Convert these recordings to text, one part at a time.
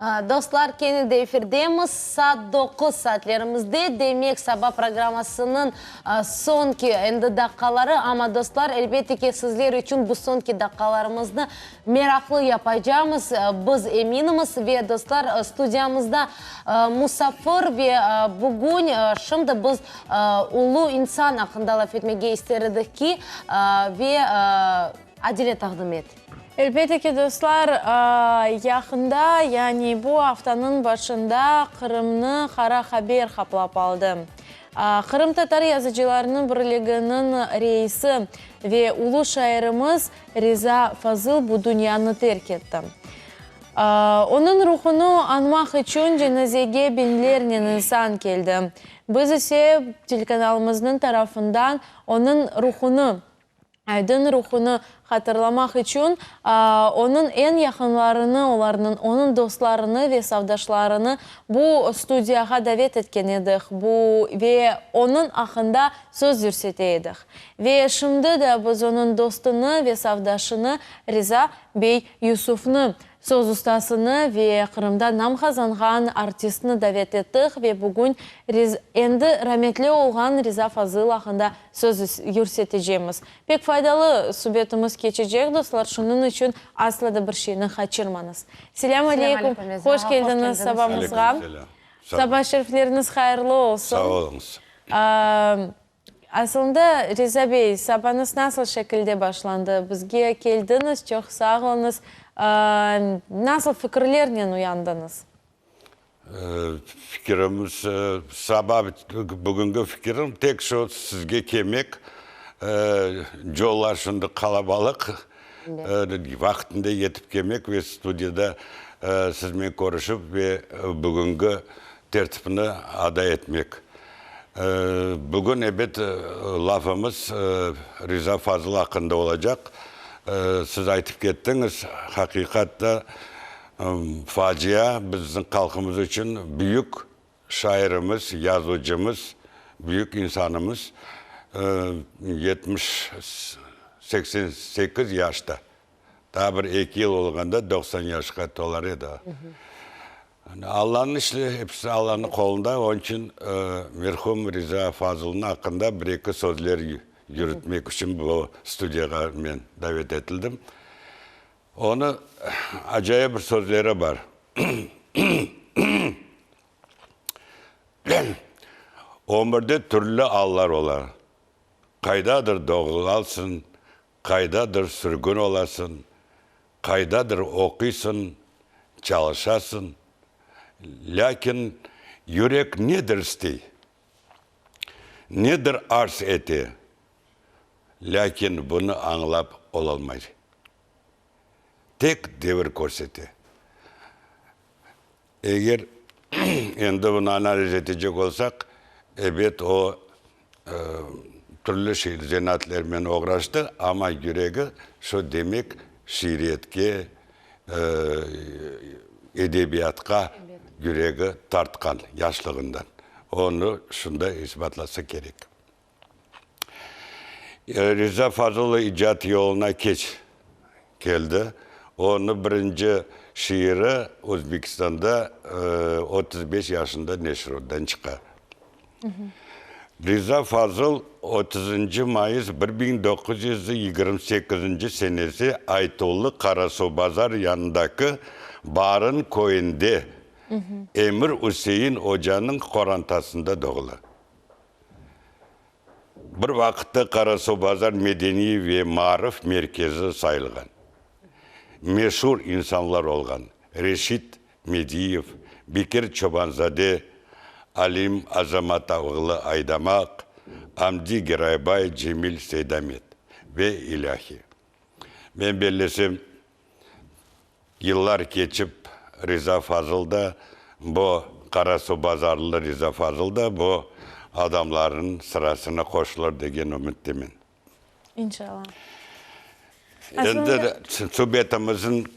Dostlar, kene de efirdemiz. Saat doquz saatlerimizde, demek, saba programmasınıñ soñki endi daqqaları. Amma, dostlar, elbette ki, sizler içün bu soñki daqqalarımıznı meraqlı yapacamız, biz eminimiz. Ve, dostlar, studiyamızda musafir ve bugün, şimdi biz ulu insan aqqında laf etmege ister edik ki, ve Adile taqdim et. Elbette ki, dostlar, yaqında, yani bu aftanıñ başında Qırımnı qara haber qaplap aldı. Qırımtatar yazıcılarınıñ birliginiñ reisi ve ulu şairimiz Riza Fazıl bu dünyanı terk etti. Onıñ ruhunı añmaq içün cenazege biñlernen insan keldi. Biz ise telekanalımıznıñ tarafından onıñ ruhunı Aydın ruhunı hatırlamaq içün, onıñ eñ yaqınlarını, olarnıñ, onıñ dostlarını ve safdaşlarını bu studiyağa davet etken edik, bu ve onıñ aqqında söz yürsete edik. Ve şimdi de biz onıñ dostunı ve safdaşını Riza bey Yusufnı Söz ustasını ve Qırımda nam qazanğan artistni davet ettik ve bugün endi rametli olğan Riza Fazıl aqqında söz yürsetecemiz. Pek faydalı subetimiz keçecek, dostlar, şunıñ içün asla da bir şeyni qaçırmañız. Selâm aleykum, hoş keldiñiz sabamızğa. Saba şerifleriñiz hayırlı olsun. Sağ oluñız. Asılında, Riza bey, sabañız nasıl şekilde başlandı? Bizge keldiñiz, çoq sağ oluñız. Nasıl fikirlernen uyandıñız? Fikirimiz, saba bugünki fikirim tek şu sizge kelmek. Yollar şimdi qalabalıq, vaqtında yetip kelmek ve studiyada sizmen körüşip ve bugünki tertipni ada etmek. Bugün, ebet, lafımız Riza Fazıl aqqında olacaq. Siz aytıp kettiñiz, haqiqatta facia bizim halqımız içün büyük şairimiz, yazıcımız, büyük insanımız 70, 88 yaşta, daa bir eki yıl olğanda 90 yaşqa tolar edi. Allanıñ işi, episi Allanıñ qolunda, onıñ içün merhum Riza Fazılnıñ aqqında bir-eki sözler yürütmek içün bu studiyağa men davet etildim. Onıñ acayip bir sözleri bar. Ömürde türlü allar ola. Qaydadır doğulalsıñ, Qaydadır sürgün olasıñ, qaydadır oquysıñ, çalışasıñ, lâkin yürek nedir istey, nedir arz ete, lâkin bunı añlap olalmay. Tek devir körsete. Eger endi bunı analiz etecek olsaq, ebet, o, türlü şey, zenaatlermen oğraştı, amma yüregi şu, demek, şiiriyetke, edebiyatqa yüregi tartqan yaşlığından. Onı şunda isbatlasa kerek. Riza Fazıl icat yoluna keç keldi. Onıñ birinci şiiri Özbekistanda 35 yaşında neşirden çıqa. Riza Fazıl otuzıncı mayıs 1928-nci senesi Aytullı Qarasuvbazar yanındaki Barın köyünde Emir Üsein ocanıñ qorantasında doğula. Bir vaqıtta Qarasuvbazar medeniy ve maarif merkezi sayılğan. Meşur insanlar olğan Reşit Mediyev, Bekir Çobanzade, Alim Azamatağlı Aydamaq, Amdi Geraybay, Cemil Seydamet ve ilâhi. Men bellesem, Yıllar keçip, Riza Fazıl da bu Qarasuvbazarlı Riza Fazıl da bu adamlarnıñ sırasına qoşulır degen ümüttemen. İnşallah. Endi subetimizniñ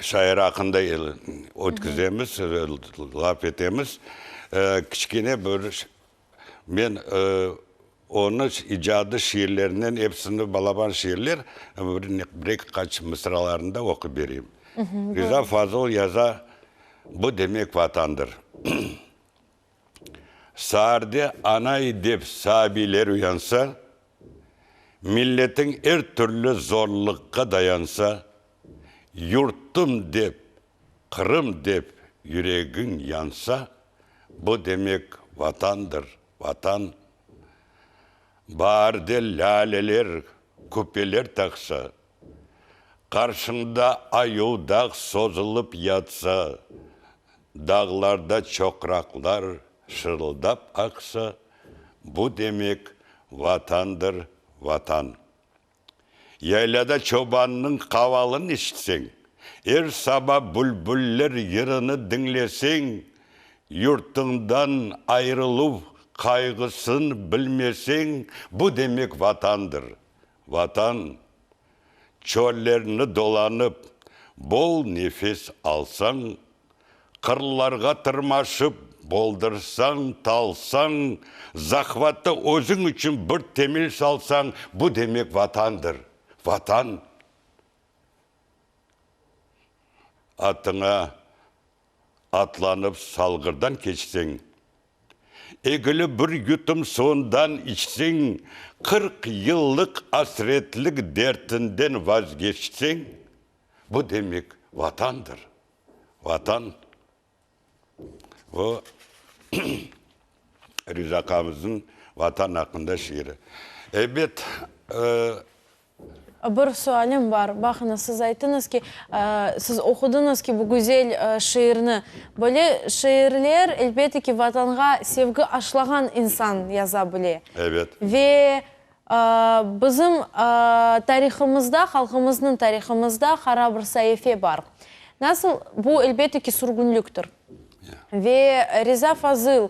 şair aqqında ötküzemiz, laf etemiz. Kiçkene bir Men onı icadı şiirlerinden, episini balaban şiirler, bir-eki qaç mısralarını da oqup bereyim. Riza Fazıl yaza, Bu demek Vatandır. Saarde anay dep sabiyler uyansa, Milletiñ er türlü zorluqqa dayansa, Yurtum dep, Qırım dep yüregiñ yansa, Bu demek Vatandır, Vatan. Baarde lâleler küpeler taqsa, Qarşıñda Ayuvdağ sozulıp yatsa, Dağlarda çoqraqlar şırıldap aqsa, Bu demek Vatandır, Vatan. Yaylada çobannıñ qavalın işitseñ, Er saba bülbuller yırını diñleseñ, Yurtuñdan ayrıluv qayğısın bilmeseñ, Bu demek Vatandır, Vatan. Çöllerni dolanıp, bol nefes alsañ, Qırlarğa tırmaşıp, boldursañ, talsañ, Zahvatta özüñ içün bir temel salsañ, Bu demek Vatandır, Vatan! Atıña atlanıp Salğırdan keçseñ, Egilip bir yutum suvundan içseñ, 40 yıllıq asretlik dertinden vazgeçseñ, Bu demek Vatandır, Vatan. Bu Riza aqamıznıñ Vatan aqqında şiiri. Ebet, Bir sualim bar. Baqıñız, siz ayttıñız ki, siz oqudıñız ki, bu güzel şiirni. Böyle şiirler, elbette ki, Vatanğa sevgi aşlağan insan yaza bile. Evet. Ve bizim tarihımızda, halqımıznıñ tarihımızda qara bir saife bar. Nasıl? Bu, elbette ki, sürgünliktir. Ve Riza Fazıl,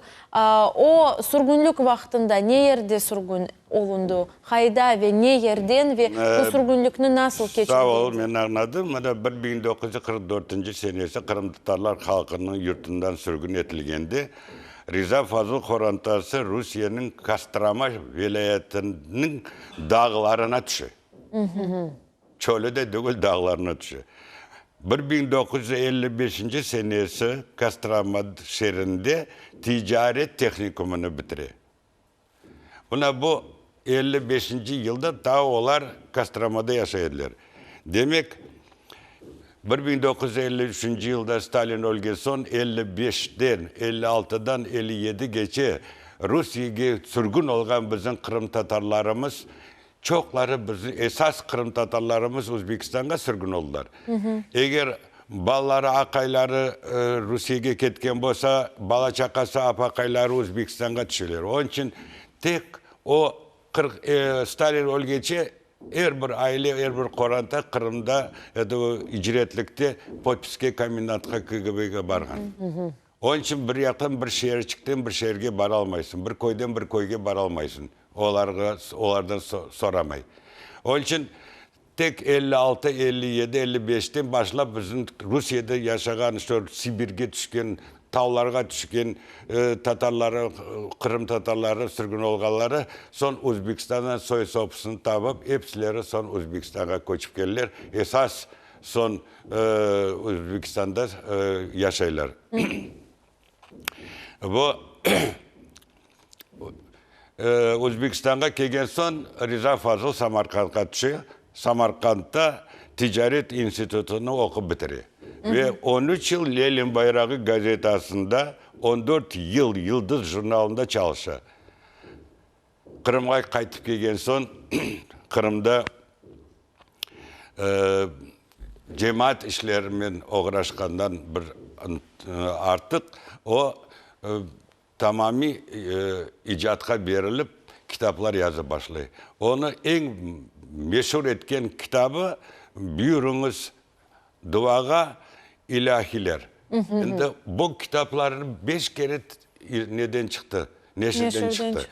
o, sürgünlik vaqtında ne yerde sürgün olundı, qayda ve ne yerden ve bu sürgünlikni nasıl keçirdi? Sağ ol, men añladım. Mına, 1944 senesi qırımtatarlar halqınıñ yurtundan sürgün etilgende, Riza Fazıl qorantası Rusiyeniñ Kostroma vilâyetiniñ dağlarına tüşe. Çöli de degil, dağlarına tüşe. 1955 senesi Kostroma şeerinde ticaret tehnikumını bitire. Mına bu 55 yılda taa olar Kostromada yaşay ediler. Demek, 1953 yılda Stalin ölgen soñ, 55-den, 56-dan 57-gece Rusiyege sürgün olğan bizim qırımtatarlarımız Çoqları bizim esas qırımtatarlarımız Özbekistanğa sürgün oldılar. Eger balaları, aqayları Rusiyege ketken bolsa, bala-çaqası, apaqayları Özbekistanğa tüşeler. Onıñ içün tek o 40, Stalin ölgence er bir aile, er bir qoranta Qırımda, icretlikte podpiske, komendantqa, KGBge barğan. Onıñ içün bir yaqtan bir şeerçikten bir şeerge baralmaysıñ, bir köyden bir köyge baralmaysıñ, olarğa, olardan soramay. Onıñ içün tek 56, 57, 55-ten başlap bizim Rusiyede yaşağan, işte Sibirge tüşken, tavlarğa tüşken tatarları, qırım tatarları, sürgün olğanları, soñ Özbekistandan soy-sopusını tapıp, episileri soñ Özbekistanğa köçip keldiler. Esas Soñ Özbekistanda yaşaylar. Bu Özbekistanğa kelgen soñ Riza Fazıl Samarqandqa tüşe. Samarqandda ticaret institutını oqup bitire. Ve on üç yıl Lenin bayrağı gazetasında, on dört yıl Yıldız jurnalında çalışa. Qırımğa qaytıp kelgen soñ Qırımda cemaat işlerinen oğraşqandan bir artıq o, tamamiy icatqa berilip, kitaplar yazıp başlay. Onı eñ meşur etken kitabı Buyurıñız Duağa ilâhiler. Endi bu kitaplarnı beş kere neden çıqtı, neşirden çıqtı.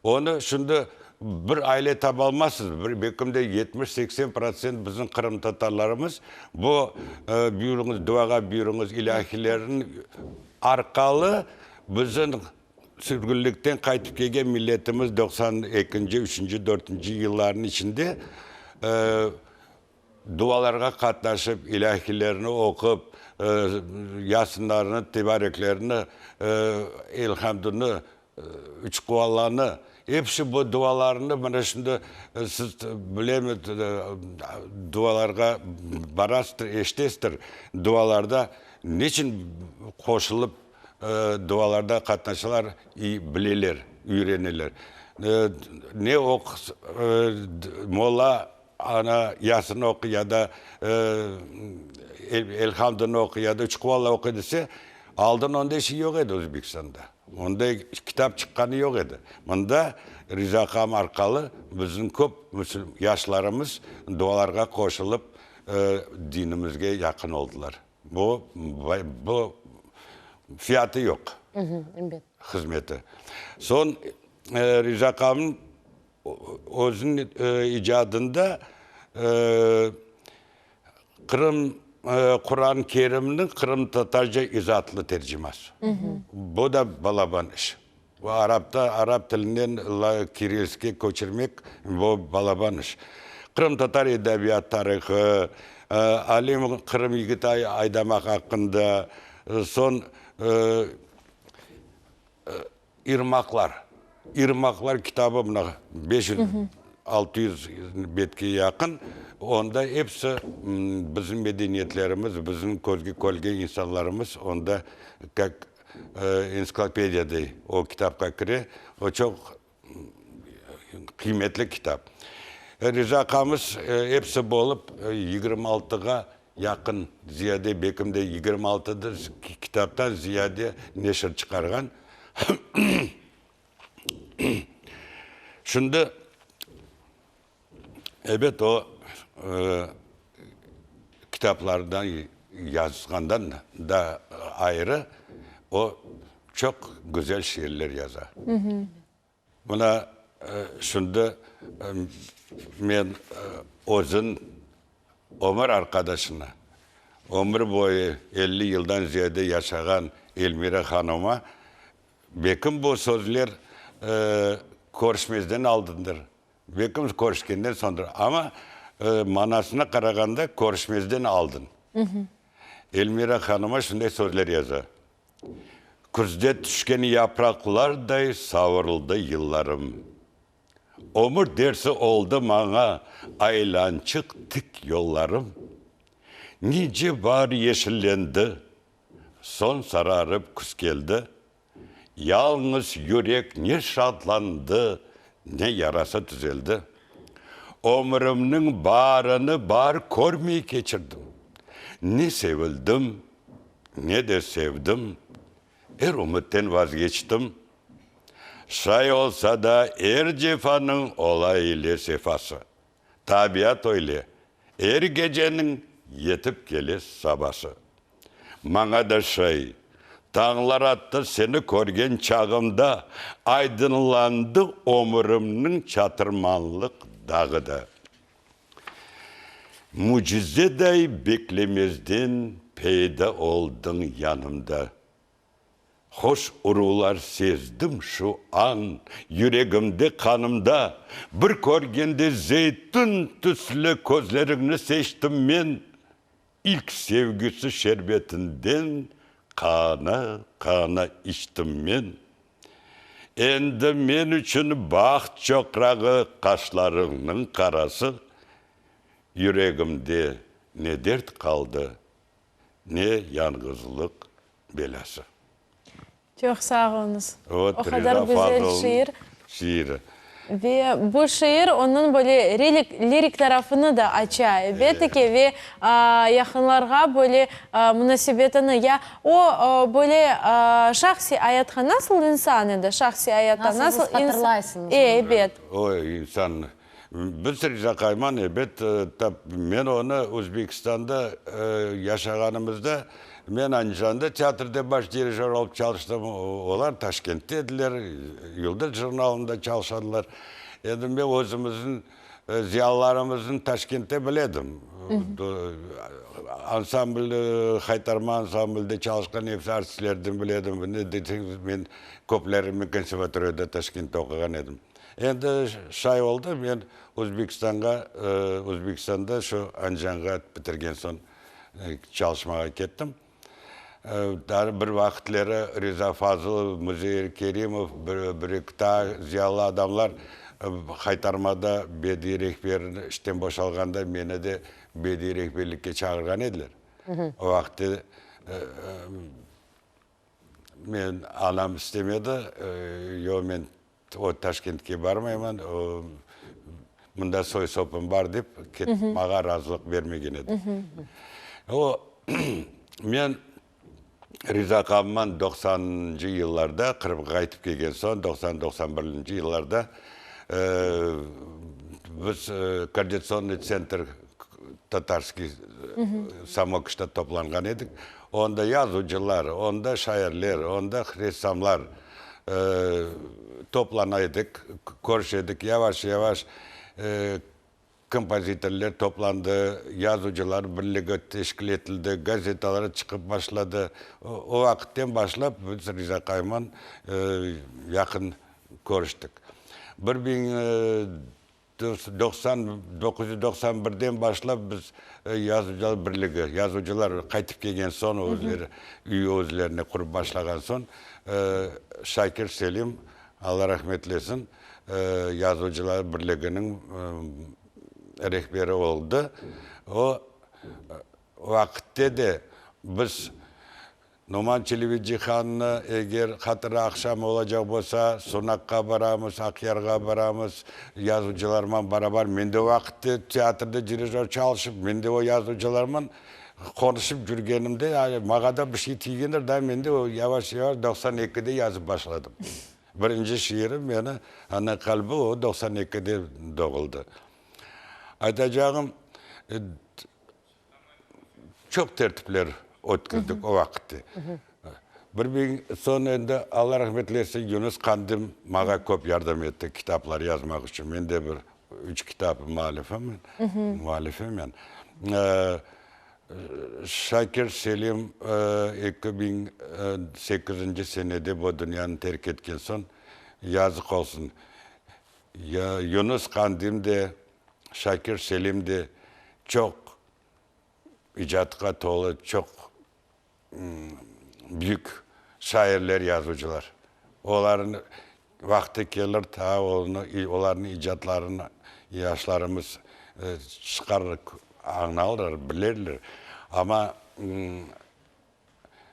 Onı şimdi bir aile tabalmazsız, bir belkim de 70-80% bizim qırımtatarlarımız bu buyurıñız, duağa buyurıñız ilâhilerniñ arqalı bizim sürgünlikten qaytıp kelgen milletimiz 92-nci, üçünci, dörtünci yıllarnıñ içinde. Dualarğa qatnaşıp, ilâhilerni oqup, yasınlarnı, tebareklerni, elhamdünı, üçquvallanı, episi bu dualarnı mına şimdi siz bilem, dualarğa barasızdır, eşitesizdir, dualarda niçün qoşulıp dualarda qatnaşalar, bileler, üyreneler. Ne oq, molla Ana, Yasin oqu ya da Elhamdını oqu ya da Üçquvala oqu dese, aldın onday şey yoq edi Özbekistanda. Onday kitap çıqqanı yoq edi. Mında Riza aqam arqalı bizim köp yaşlarımız dualarğa qoşulıp, dinimizge yaqın oldılar. Bu, bu fiyatı yoq hızmeti. Soñ Riza aqamnıñ Özüniñ icadında Qırım Quran-ı Kerimniñ qırımtatarca izaatlı terciması. Bu da balaban iş. Bu arapta, arap tilinden kirilske köçürmek, bu balaban iş. Qırımtatar edebiyat tarihı, Alim Qırım yigiti Aydamaq aqqında, soñ İrmaqlar. İrmaqlar kitabı mına 500, 600 betke yaqın. Onda episi bizim medeniyetlerimiz, bizim közge körgen insanlarımız onda kak ensiklopediyaday o kitapqa kire. O çoq qıymetli kitap. Riza aqamız episi bolıp 26-ğa yaqın ziyade, belkim de 26-dır, kitaptan ziyade neşir çıqarğan. Şimdi, ebet, o, kitaplardan yazğandan da ayrı, o, çoq güzel şiirler yaza. Mına şimdi men özün ömür arqadaşına, ömür boyu 50 yıldan ziyade yaşağan Elmira hanıma, bekim bu sözler körüşmezden aldındır, bekim körüşkenden soñdır, amma manasına qarağanda körüşmezden aldın. Elmira hanıma şunday sözler yaza. Küzde tüşken yapraqlarday savurıldı yıllarım. Ömür dersi oldı maña aylançıq tik yollarım. Nice baar yeşillendi, soñ sararıp küz keldi. Yalñız yürek ne şadlandı, ne yarası tüzeldi. Ömürimniñ baarini baar körmey keçirdim. Ne sevildim, Ne de sevdim, er ümütten vazgeçtim. Şay olsa da, er cefanıñ ola ile sefası. Tabiat öyle, er geceniñ yetip kele sabası. Maña da şay, tañlar attı seni körgen çağımda, aydınlandı ömürimniñ çatırmanlıq dağı da. Mücizeday beklemezden peyda oldıñ yanımda. Hoş urular sezdim şu an yüregimde, qanımda. Bir körgende zeytün tüslü közleriñni seçtim men. İlk sevgisi şerbetinden qana-qana içtim men. Endi men içün baht çoqrağı qaşlarıñnıñ qarası, Yüregimde ne dert qaldı, ne yañğızlıq belâsı. Çoq sağ oluñız. O O qadar güzel şiir. Şiiri. Ve bu şiir onıñ böyle lirik tarafını da aça, elbette ki, ve yaqınlarğa böyle munasebetini, ya o böyle şahsiy ayatqa nasıl insan edi, şahsiy ayatta nasıl siz hatırlaysıñız? E, ebet. O insan, biz Riza Qayman, ebet, tap men onı Özbekistanda yaşağanımızda, men Andijanda teatrde baş dirijör olıp çalıştım, olar Taşkentte ediler, Yıldız jurnalında çalışadılar. Endi men özümizniñ ziyalılarımıznı Taşkentte bile edim. Ansambl, Haytarma ansamblde çalışqan episi artistlerden bile edim. Ne deseñiz, men köpleri men konservatoriyada Taşkentte oquğan edim. Endi şay oldı, men Özbekistanğa, Özbekistanda şu Andijanğa bitirgen soñ çalışmağa kettim. Daa bir vaqıtleri Riza Fazıl, Müzeir Kerimov, bir-eki daa ziyalı adamlar Haytarmada bediiy rehber işten boşalğanda meni de bediiy rehberlikke çağırğan ediler. O vaqıtte men, anam istemedi, yoq, men o Taşkentke barmayman, o mında soy-sopum bar dep, maña razılıq bermegen edi. O, men Riza aqamman doqsanıncı yıllarda Qırımğa qaytıp kelgen soñ, 90, 91-nci yıllarda biz Koordinatsionnıy tsentr Tatarskiy Samokışta toplanğan edik. Onda yazıcılar, onda şairler, onda ressamlar toplana edik, körüşe edik. Yavaş-yavaş kompozitorlar toplandı, Yazıcılar birligi teşkil etildi, gazetalar çıqıp başladı. O vaqıtten başlap biz Riza Qayman yaqın körüştik. 1991-den başlap biz Yazıcılar birligi, yazıcılar qaytıp kelgen soñ, özleri üy özlerine qurıp başlağan soñ, Şakir Selim, Alla rahmetlesin, Yazıcılar birliginiñ rehberi oldı. O vaqıtte de biz Noman Çelebicihannı eger hatıra aqşamı olacaq bolsa, Sunaqqa baramız, Aqyarğa baramız, yazıcılarman barabar. Men de o vaqıtte teatrde dirijör çalışıp, men de o yazıcılarman qonuşıp yürgenimde, maña da bir şey tiygendir, daa men de o yavaş-yavaş 92-de yazıp başladım. Birinci şiirim meni Ana qalbi o 92-de doğuldı. Aytacağım, Çoq tertipler ötküzdik o vaqıtte. Bir biñ soñ endi Alla rahmet eylesin, Yunus Qandim maña köp yardım etti kitaplar yazmaq içün. Men de bir üç kitap müellifim, müellifim men. Şakir Selim 2008-nci senede bu dünyanı terk etken soñ, yazıq olsun, Yunus Qandim de, Şakir Selim de çoq icatqa tolu, çoq büyük şairler, yazıcılar. Olarnıñ vaqtı kelir, taa olarnıñ icatlarını yaşlarımız çıqarır, añlarlar, bilirler. Amma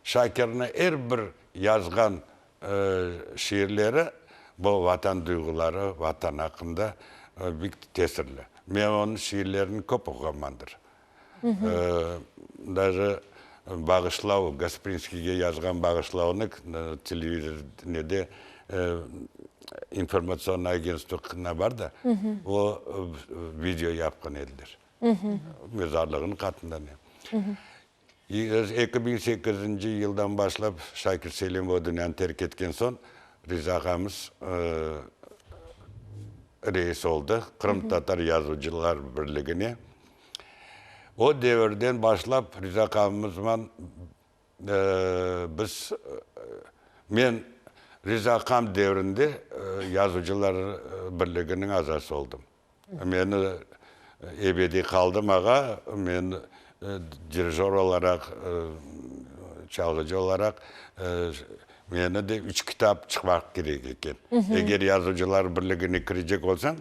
Şakirniñ er bir yazğan şiirleri bu Vatan duyğuları, Vatan aqqında bik tesirli. Men onıñ şiirlerini köp oquğanmandır. Daje Bağışlav, Gasprinskiyge yazğan Bağışlavnı televizor nede informatsionnoye agentstvo bar da, o video yapqan ediler. Mezarlığınıñ qatında ne. 2008-nci yıldan başlap Şakir Selim o dünyanı terk etken soñ Riza ağamız reis oldı Qırımtatar yazıcılar birligine. O devirden başlap Riza ağamızman biz, men Riza ağam devrinde Yazıcılar birliginiñ azası oldım. Meni ebediy qaldım ağa, men dirijör olaraq, çalğıcı olaraq, meni de üç kitap çıqmaq kerek eken. Eger Yazıcılar birligine kirecek olsañ,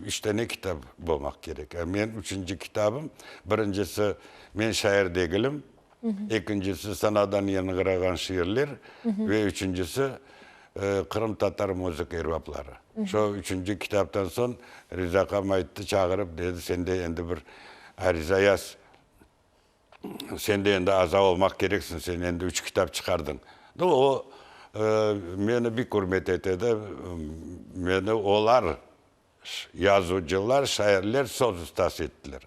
üç dane kitap bolmaq kerek. Men üçünci kitabım, birincisi Men şair degilim, ekincisi Sanadan yañğırağan şiirler ve üçüncisi Qırımtatar muzıka erbapları. Şo üçünci kitaptan soñ Riza aqam ayttı, çağırıp, dedi, sen de endi bir ariza yaz. Sen de endi aza olmaq kereksiñ, sen endi üç kitap çıqardıñ. Nu, o meni bik ürmet ete edi, meni olar, yazıcılar, şairler söz ustası ettiler.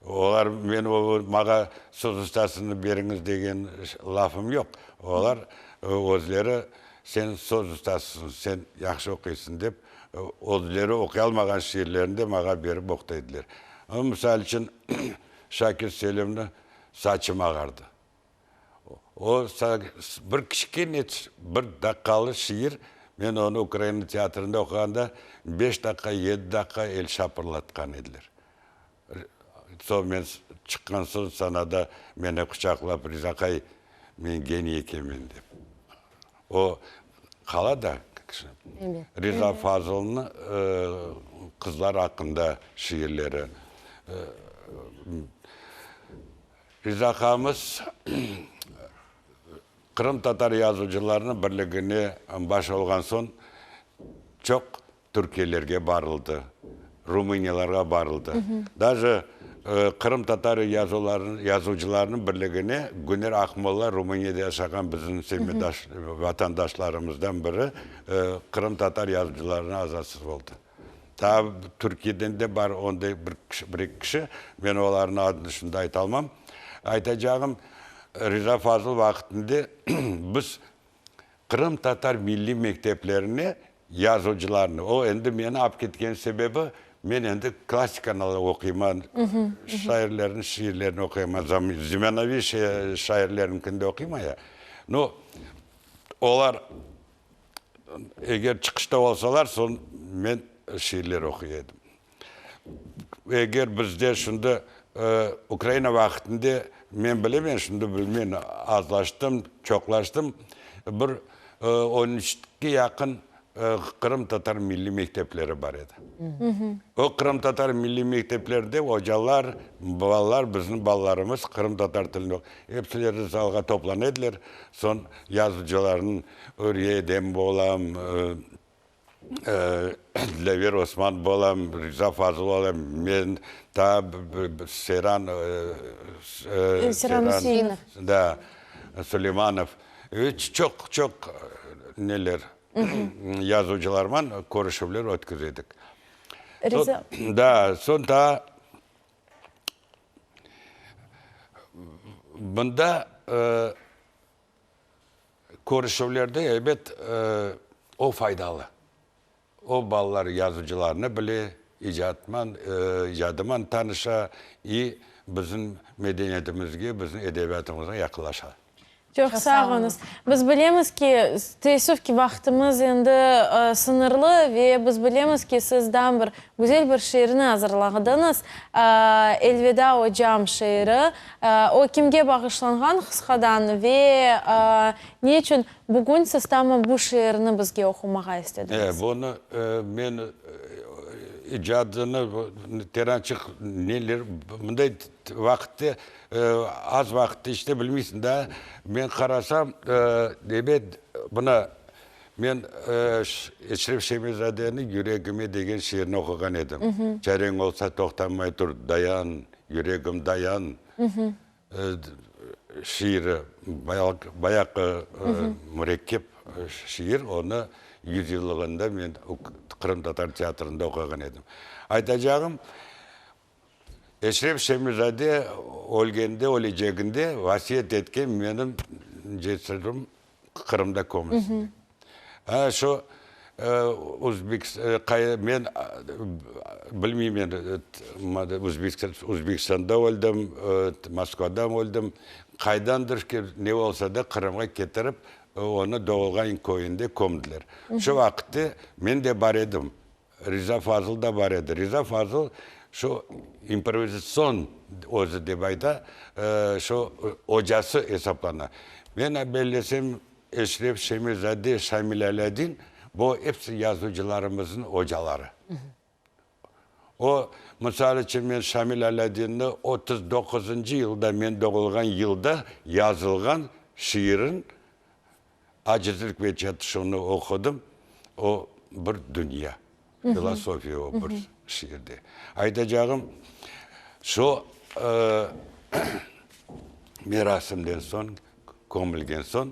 Olar, men maña söz ustasını beriñiz degen lafım yoq. Olar özleri sen söz ustasısıñ, sen yahşı oquysıñ dep, özleri oquy almağan şiirlerini de maña berip oquta ediler. Misal içün, Şakir Selimni Saçım ağardı. O, bir kiçkene, bir daqqalı şiir. Men onı Ukraina teatrında oquğanda beş daqqa, yedi daqqa el şapırlatqan ediler. Soñ men çıqqan soñ sanada meni quçaqlap, Riza aqay, men geniy ekenmen dep. O qala da kişi. Riza Fazılnıñ qızlar aqqında şiirleri. Riza aqamız Qırımtatar yazıcılarınıñ birligine baş olğan soñ çoq Türkiyelerge barıldı, Rumıniyalarğa barıldı. Daje Qırımtatar yazıcılarınıñ birligine Güner Aqmolla, Rumıniyada yaşağan bizim semetdeş, vatandaşlarımızdan biri, Qırımtatar yazıcılarınıñ azası oldı. Daa Türkiyeden de bar onday bir eki kişi, men olarnıñ adını şimdi aytalmam. Aytacağım, Riza Fazıl vaqtında biz Qırımtatar milliy mekteplerine yazıcılarnı, o endi meni alıp ketken sebebi, men endi klassikanı oquyman, şairlerniñ şiirlerini oquyman, zemaneviy şairlerniñkini de oquyman ya. No, olar eger çıqışta olsalar, soñ men şiirler oquy edim. Eger bizde şimdi Ukraina vaqtında, men bilemen, şimdi bilmen, azlaştım, çoqlaştım, bir on üçke yaqın qırımtatar milliy mektepleri bar edi. O qırımtatar milliy mekteplerde ocalar, balalar, bizim balalarımız qırımtatar tilini episileri zalğa toplana ediler. Soñ yazıcılarnıñ Ürye Edem olam, Dilâver Osman bolam, Riza Fazıl bolam, men, taa Seyran, Seyran Üseinov. Da, Suleymanov. Çoq, çoq neler, yazıcılarman körüşüvler ötkiz edik. Riza. Da, soñ taa bunda Körüşüvlerde, ebet, o faydalı. O balalar yazıcılarnı bile, icatman, icadıman tanışa i bizim medeniyetimizge, bizim edebiyatımızğa yaqınlaşa. Çoq sağ oluñız. Biz bilemiz ki, teessüf ki, vaqtımız endi sıñırlı ve biz bilemiz ki, siz daa bir güzel bir şiirni azırladıñız, Elveda, ocam şiiri. O kimge bağışlanğan qısqadan ve ne içün bugün siz tamam bu şiirni bizge oqumağa istediñiz? E, bunı men icadını terençıq neler, bunday vaqıtte, az vaqıtta işte bilmeysiñ da. Men qarasam, ebet, mına men Eşref Şemi-zadeniñ Yüregime degen şiirini oquğan edim. Çareñ olsa toqtamay tur, dayan, Yüregim dayan şiiri bayağı mürekkep şiir, onı yüzyıllığında men Qırımtatar teatrında oquğan edim. Aytacağım, Eşref Şemizade ölgende, öleceginde vasiyet etken menim cesedim Qırımda kömülsin dep. A şu Özbek, men bilmeyim endi, Özbekistanda öldim, Moskvada öldim, qaydandır ki, ne olsa da Qırımğa ketirip, onı doğulğan köyünde kömdiler. Şu vaqıtte men de bar edim. Riza Fazıl da bar edi. Riza Fazıl şu improvizatsion özü dep ayta, şu ocası esaplana. Men bellesem, Eşref Şemi-zade, Şamil Alâdin, bu episi yazıcılarımıznıñ ocaları. O, misal içün, men Şamil Alâdinni 39-ncı yılda, men doğulğan yılda yazılğan şiirin Acizlik ve çatışuvnı oqudım, o bir dünya, filosofiya o bir şiirde. Aytacağım, şu merasimden soñ, kömülgen soñ,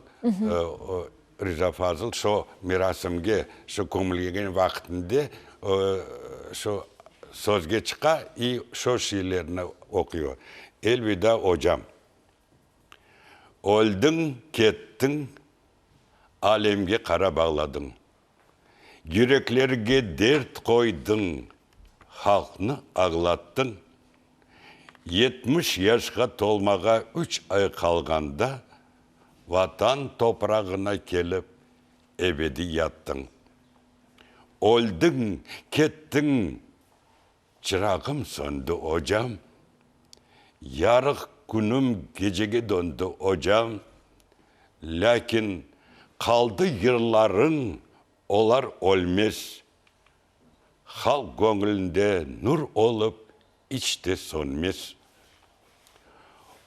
Riza Fazıl şu merasimge, şu kömülgen vaqtında şu sözge çıqa i şu şiirlerini oquy. Elvida, ocam! Öldiñ, kettiñ, alemge qara bağladıñ. Yüreklerge dert qoydıñ, halqnı ağlattıñ. 70 yaşqa tolmağa üç ay qalğanda, Vatan toprağına kelip ebediy yattıñ. Öldiñ, kettiñ, çırağım söndi, ocam. Yarıq künüm gecege döndi, ocam. Lâkin qaldı yırlarıñ, olar ölmez. Halq göñlünde nur olıp iç te sönmez.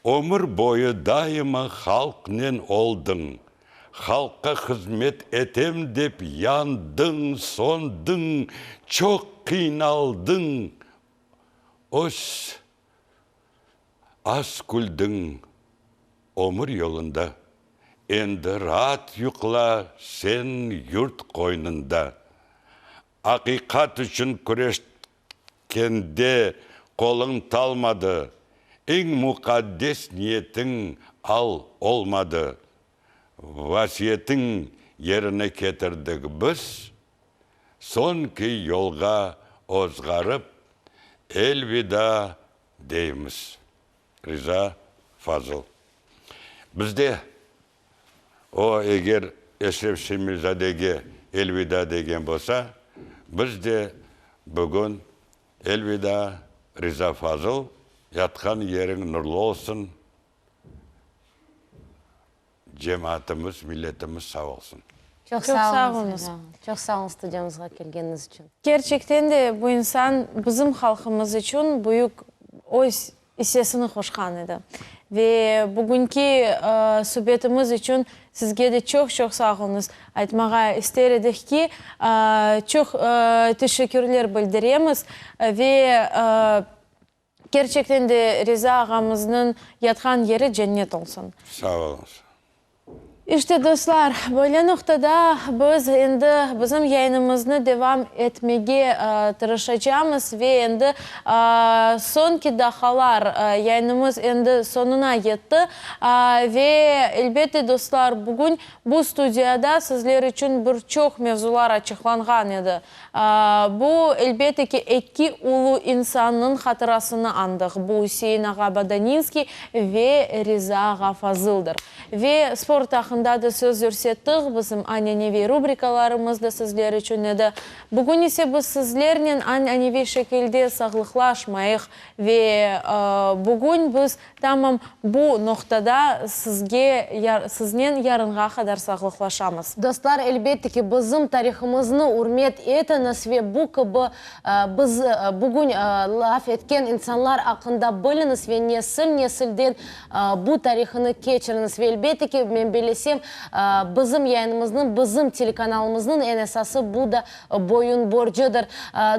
Ömür boyu daima halqnen oldıñ, Halqqa hızmet etem dep yandıñ, söndiñ, çoq qıynaldıñ, Öz az küldiñ ömür yolunda, Endi raat yuqla sen yurt qoynunda. Aqiqat içün küreşkende qoluñ talmadı, Eñ muqaddes niyetiñ al olmadı. Vasiyetiñ yerine ketirdik biz, Soñki yolğa ozğarıp, elvida deymiz. Riza Fazıl. Bizde o, eger Eşref Şemilzadege elvida degen bolsa, biz de bugün elvida, Riza Fazıl, yatqan yeriñ nurlu olsun, Cemaatımız, milletimiz sağ olsun. Çoq sağ oluñız. Çoq sağ oluñız studiyamızğa kelgeniñiz içün. Kerçekten de bu insan bizim halqımız içün büyük öz issesini qoşqan edi. Ve bugünki subetimiz içün sizge de çoq-çoq sağ oluñız aytmağa ister edik ki, çoq teşekkürler bildiremiz ve Kerçekten de Riza ağamıznıñ yatqan yeri cennet olsun. Sağ oluñız. İşte, dostlar, böyle noqtada biz endi bizim yayınımıznı devam etmege tırışacamız ve endi soñki daqqalar, yayınımız endi soñuna yetti. Ve, elbette, dostlar, bugün bu studiyada sizler içün bir çoq mevzular açıqlanğan edi. Bu, elbette ki, eki ulu insannıñ hatırasını añdıq, bu Üsein ağa Badaninskiy ve Riza ağa Fazıldır. Ve sport aqqında da söz yürsettik, bizim aneneviy rubrikalarımız da sizler içün edi. Bugün ise biz sizlernen aneneviy şekilde sağlıqlaşmayıq ve bugün biz Tamam bu noqtada sizge, siznen yarınğa qadar sağlıqlaşamız. Dostlar, elbette ki, bizim tarihımıznı ürmet etiñiz ve bu kibi biz bugün laf etken insanlar aqqında biliñiz ve nesil-nesilden bu tarihını keçiriñiz. Ve elbette ki, men bellesem, bizim yayınımıznıñ, bizim telekanalımıznıñ eñ esası bu da boyun borcudır.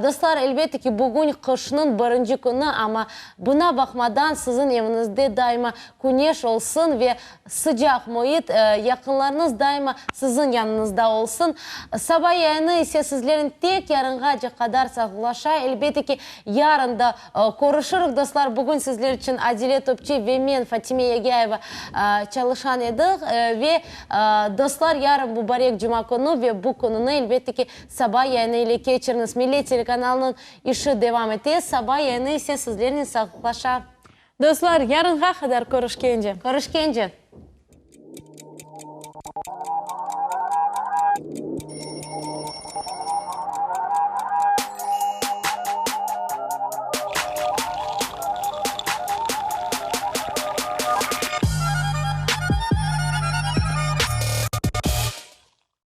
Dostlar, elbette ki, bugün qışnıñ birinci künü, amma Buna baqmadan, siziñ eviñizde daima küneş olsun ve sıcaq müit, yaqınlarıñız daima siziñ yanıñızda olsun. Saba yayını ise sizlernen tek yarınğace qadar sağlıqlaşa. Elbette ki, yarın da körüşirik, dostlar. Bugün sizler içün Adile Topçi ve men, Fatime Yagâyeva, çalışan edik. Ve, dostlar, yarın mubarek cuma künü ve bu kününi, elbette ki, saba yayını ile keçiriñiz. Millet telekanalınıñ İşi devam ete, saba yayını ise sizlernen sağlıqlaşa. Dostlar, yarınğa qadar körüşkence! Körüşkence!